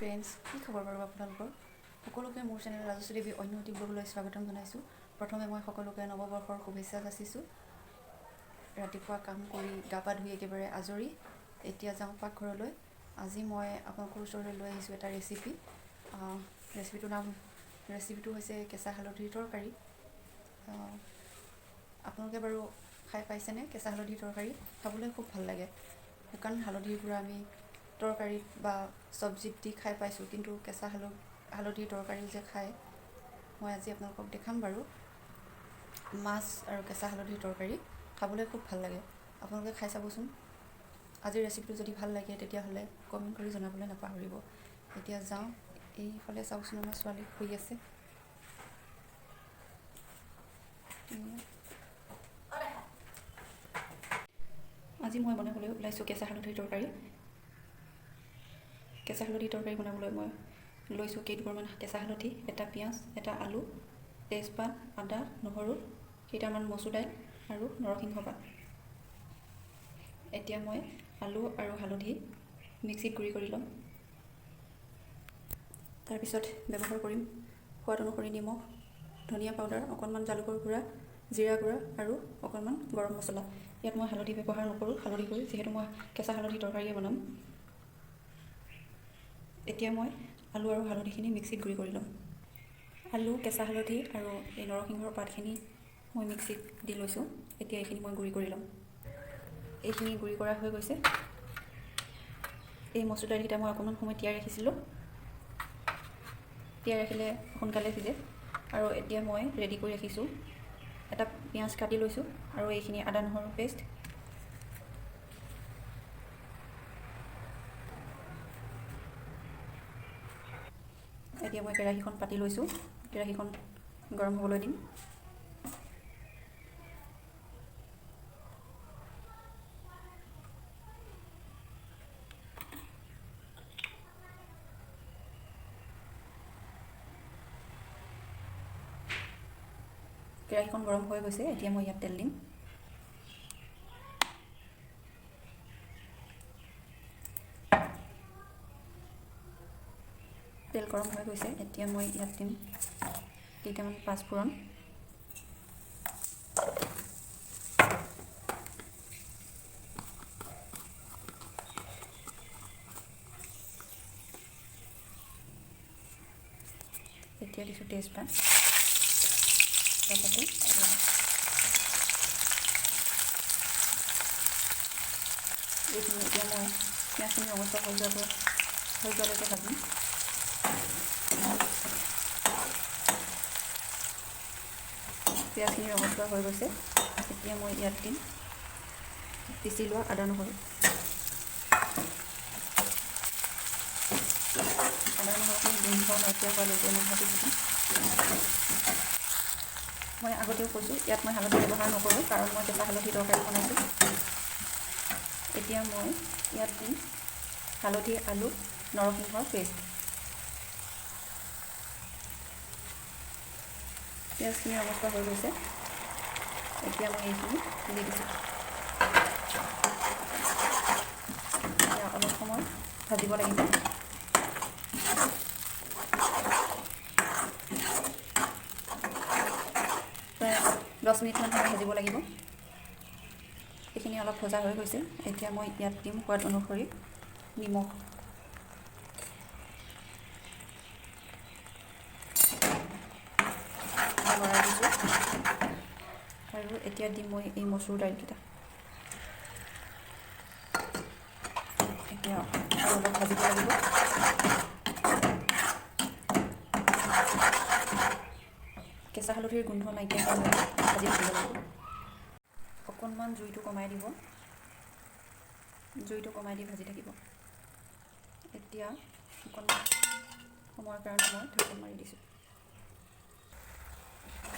Friends, কি খবৰ বাৰু আপোনালোকৰ? সকলোকে মোৰ চেনেল ৰাজশ্ৰী দেৱী অন্য এটি ব্লগলৈ স্বাগতম জনাইছোঁ। প্ৰথমে মই সকলোকে নৱবৰ্ষৰ শুভেচ্ছা যাচিছোঁ। ৰাতিপুৱা কাম কৰি গা পা ধুই একেবাৰে আজৰি, এতিয়া যাওঁ পাকঘৰলৈ। আজি মই আপোনালোকৰ ওচৰলৈ লৈ আহিছোঁ এটা ৰেচিপি। ৰেচিপিটোৰ নাম ৰেচিপিটো হৈছে কেঁচা হালধিৰ তৰকাৰী। আপোনালোকে বাৰু খাই পাইছেনে কেঁচা হালধিৰ তৰকাৰী? খাবলৈ খুব ভাল লাগে। শুকান হালধিৰ গুড়া আমি তৰকাৰীত বা চব্জিত দি খাই পাইছোঁ, কিন্তু কেঁচা হালধিৰ তৰকাৰীও যে খায়, মই আজি আপোনালোকক দেখাম বাৰু। মাছ আৰু কেঁচা হালধিৰ তৰকাৰী খাবলৈ খুব ভাল লাগে, আপোনালোকে খাই চাবচোন। আজিৰ ৰেচিপিটো যদি ভাল লাগে তেতিয়াহ'লে কমেণ্ট কৰি জনাবলৈ নাপাহৰিব। এতিয়া যাওঁ, এইফালে চাওকচোন, আমাৰ ছোৱালী শুই আছে। আজি মই বনাবলৈ ওলাইছোঁ কেঁচা হালধিৰ তৰকাৰী। কেঁচা হালধি তৰকাৰী বনাবলৈ মই লৈছোঁ কেইটুকুৰমান কেঁচা হালধি, এটা পিঁয়াজ, এটা আলু, তেজপাত, আদা, নহৰু, কেইটামান মচুৰ দাইল আৰু নৰসিংহ পাত। এতিয়া মই আলু আৰু হালধি মিক্সিত গুড়ি কৰি ল'ম। তাৰপিছত ব্যৱহাৰ কৰিম সোৱাদ অনুসৰি নিমখ, ধনিয়া পাউডাৰ, অকণমান জালুকৰ গুড়া, জিৰা গুড়া আৰু অকণমান গৰম মছলা। ইয়াত মই হালধি ব্যৱহাৰ নকৰোঁ, হালধি গুড়ি, যিহেতু মই কেঁচা হালধি তৰকাৰীয়ে বনাম। এতিয়া মই আলু আৰু হালধিখিনি মিক্সিত গুড়ি কৰি ল'ম। আলু, কেঁচা হালধি আৰু এই নৰসিংহৰ পাতখিনি মই মিক্সিত দি লৈছোঁ। এতিয়া এইখিনি মই গুড়ি কৰি ল'ম। এইখিনি গুড়ি কৰা হৈ গৈছে। এই মচুৰ দাইলকেইটা মই অকণমান সময় তিয়াই ৰাখিছিলোঁ। তিয়াই ৰাখিলে সোনকালে সিজে। আৰু এতিয়া মই ৰেডি কৰি ৰাখিছোঁ, এটা পিঁয়াজ কাটি লৈছোঁ আৰু এইখিনি আদা নহৰু পেষ্ট। এতিয়া মই কেৰাহীখন পাতি লৈছোঁ। কেৰাহীখন গৰম হ'বলৈ দিম। কেৰাহীখন গৰম হৈ গৈছে। এতিয়া মই ইয়াত তেল দিম। তেল গৰম হৈ গৈছে। এতিয়া মই ইয়াত দিম কেইটামান পাঁচফোৰণ। এতিয়া দিছোঁ তেজপাত, লগতে এইখিনি। এতিয়া মই পিঁয়াজখিনি অৱস্থা হৈ যোৱালৈকে ভাজিম। পিঁয়াজখিনি ৰঙচুৱা হৈ গৈছে। এতিয়া মই ইয়াত দিম পিচি লোৱা আদা নহৰু। আদা নহৰুখিনি গোন্ধ নাইকিয়া হোৱালৈকে মই ভাজি থাকিম। মই আগতেও কৈছোঁ, ইয়াত মই হালধি ব্যৱহাৰ নকৰোঁ, কাৰণ মই কেঁচা হালধি তৰকাৰী বনাইছোঁ। এতিয়া মই ইয়াত দিম হালধি, আলু, নৰসিংহৰ পেষ্ট। পিঁয়াজখিনি ৰঙচুৱা হৈ গৈছে। এতিয়া মই এইখিনি দি দিছোঁ। এতিয়া অলপ সময় ভাজিব লাগিব। প্ৰায় 10 মিনিটমান সময় ভাজিব লাগিব। এইখিনি অলপ ভজা হৈ গৈছে। এতিয়া মই ইয়াত দিম সোৱাদ অনুসৰি নিমখ। লৰাই দিছোঁ আৰু এতিয়া দিম মই এই মচুৰ দাইলকেইটা। এতিয়া আৰু অলপ ভাজিব লাগিব। কেঁচা হালধিৰ গোন্ধ নাইকিয়া হোৱালৈকে ভাজি থাকিব লাগিব। অকণমান জুইটো কমাই দিব। জুইটো কমাই দি ভাজি থাকিব। এতিয়া অকণমান সময়ৰ কাৰণে মই ঢাকোন মাৰি দিছোঁ।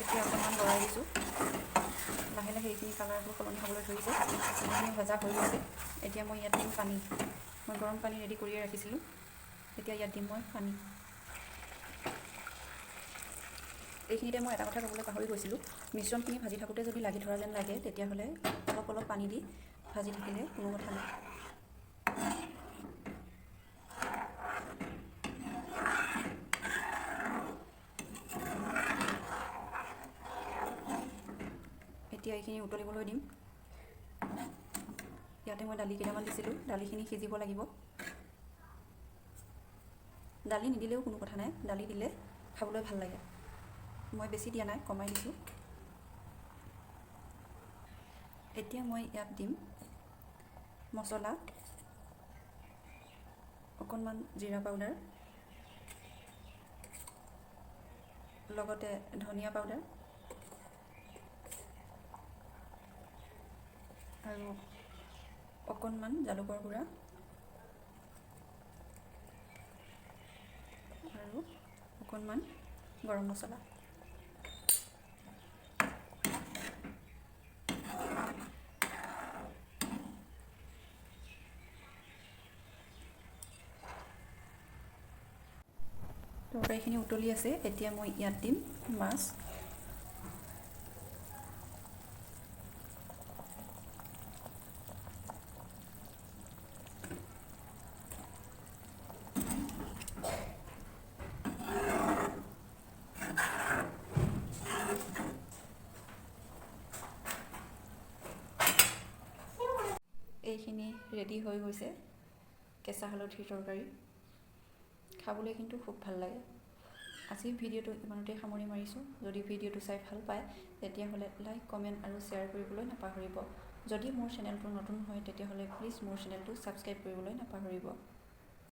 এতিয়া অকণমান লৰাই দিছোঁ। লাহে লাহে এইখিনি কালাৰবোৰ সলনি হ'বলৈ ধৰিছে। এইখিনি ভজা হৈ গৈছে। এতিয়া মই ইয়াত দিম পানী। মই গৰম পানী ৰেডি কৰিয়ে ৰাখিছিলোঁ। এতিয়া ইয়াত দিম মই পানী। এইখিনিতে মই এটা কথা ক'বলৈ পাহৰি গৈছিলোঁ। মিশ্ৰণখিনি ভাজি থাকোঁতে যদি লাগি ধৰা যেন লাগে, তেতিয়াহ'লে অলপ অলপ পানী দি ভাজি থাকিলে কোনো কথা নাই। এতিয়া এইখিনি উতলিবলৈ দিম। ইয়াতে মই দালি কেইটামান দিছিলোঁ, দালিখিনি সিজিব লাগিব। দালি নিদিলেও কোনো কথা নাই, দালি দিলে খাবলৈ ভাল লাগে। মই বেছি দিয়া নাই, কমাই দিছোঁ। এতিয়া মই ইয়াত দিম মছলা, অকণমান জিৰা পাউডাৰ, লগতে ধনিয়া পাউডাৰ আৰু অকণমান জালুকৰ গুড়া আৰু অকণমান গৰম মছলা। তৰকাৰীখিনি উতলি আছে। এতিয়া মই ইয়াত দিম মাছ। এইখিনি ৰেডি হৈ গৈছে কেঁচা হালধিৰ তৰকাৰী। খাবলৈ কিন্তু খুব ভাল লাগে। আজিৰ ভিডিঅ'টো ইমানতে সামৰণি মাৰিছোঁ। যদি ভিডিঅ'টো চাই ভাল পায়, তেতিয়াহ'লে লাইক, কমেণ্ট আৰু শ্বেয়াৰ কৰিবলৈ নাপাহৰিব। যদি মোৰ চেনেলটো নতুন হয়, তেতিয়াহ'লে প্লিজ মোৰ চেনেলটো ছাবস্ক্ৰাইব কৰিবলৈ নাপাহৰিব।